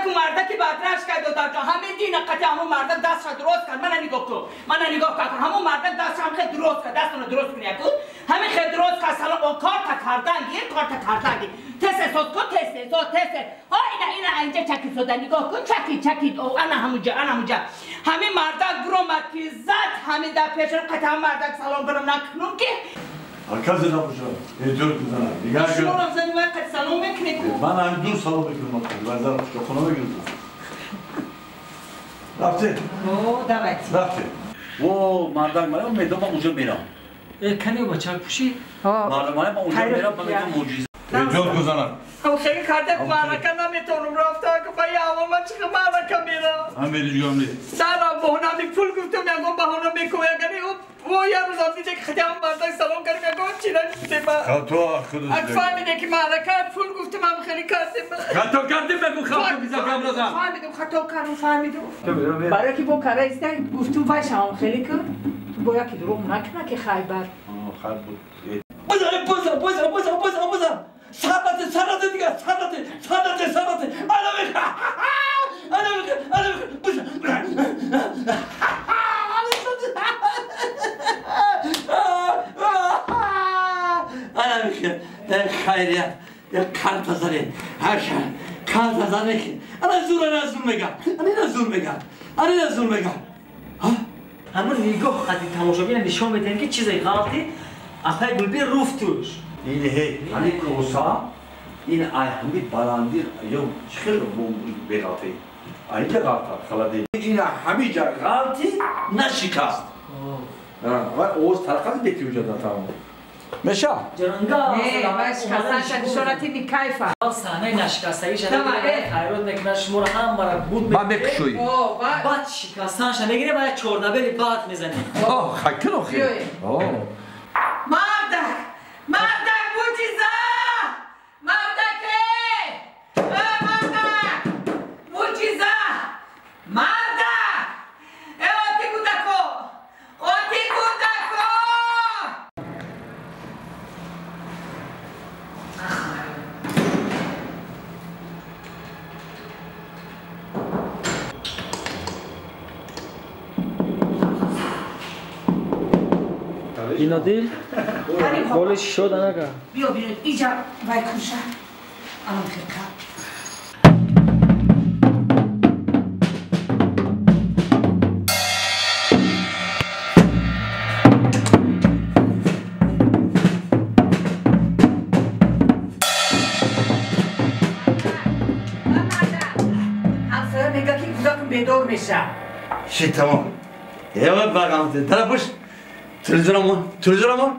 Яку мардаки бадраш кард додарҷон. Ҳамин дина қати ҳамон мардак дастша дурост кард. Мана нигоҳ кун. Мана нигоҳ кун. Ҳамон мардак дастша ҳам хел дурост кард. Дастона дурост кун яку. Ҳамин хел дурост кард. Салом карта кардан гир, карта кардан гир. Тез соз кун, тез соз, тез. Ҳа ина ина инҷа чаки сода нигоҳ кун. Чаки чаки. Ана ҳамунҷа, ана ҳамунҷа. Ҳамин мардак буромад ки зад ҳамин дар пешон қати ҳамон мардак салом бирам накунум ки. Аркази набошад, эҳтиёт бизанад. Дигар шуморо зани вай қад салом мекунед. Ман ҳамин дур салом мекунам, вазар хона мегирам. Рафте. О, давайте. Рафте. О, мардак ман медом ман уҷо мерам. Э, кани бача пӯши? Мардак ман уҷо мерам, ман мегам мӯъҷиза. Эҳтиёт бизанад. Ҳам хеле карда маърака наметавонам рафта, ки ба яво ман чӣ маърака мерам. Ҳам мериҷгам не. Сарам баҳона ми пул гуфтам, ягон баҳона мекунам, ягони о я рӯзам диде ки хати ҳам мардак салом кардем, ягон чӣ надидем. Хато худ. Ак фаҳмиде ки маърака пул гуфтам, ҳам хеле кардем. Хато кардем, бегу хато биза гап назан. Фаҳмидам, хато кардам, фаҳмидам. Барои ки бо кара иста гуфтум вай шавам хеле ки ту бо яки дурӯғ накуна ки Хайбар. Хайр буд. Бизан, бизан, бизан, бизан, бизан, бизан. Сарате, сарате дига, сарате, сарате, сарате. Ана меха. Ана меха, ана меха. Бизан. Ана меха. Хайрият. Я карта зане. Хаша. Карта зане. Ана зур, ана зур мега. Ана зур мега. Ана зур мега. Ҳа? Ҳамон нигоҳ қади тамошобина нишон медиҳем ки чизе ғалати апай Гулби руфтуш. Ин ҳей, ҳамин коса, ин ай ҳамин баланди ё хеле беғалти. Айнҷа ғалта, халади. Ин ҳамин ҷа ғалти нашикаст. Ва овоз тарқади беки уҷа да тамом. Меша? Ҷаранга. Не, вай шикастанша нишонати ни кайфа. Саҳнаи нашикастагиша хайрот мекунад, шуморо ҳамаро буд мекунад. Ба мекушоӣ. Баъд шикастанша мегирем ва як чорнабели баъд мезанем. О, хакин охи. О. Мардак! Мардак мӯъҷиза! Мардак э! Мардак! Мӯъҷиза! Мардак! Э, оти кӯдако! Оти кӯдако! Ино дил болиш шуд анага. Биё биё иҷа вай кунша. Алам хирка. ҳамсоя мега ки кӯдакам бедор меша. Ши тамом. Эва багам тарафуш. Телевизорамон, телевизорамон.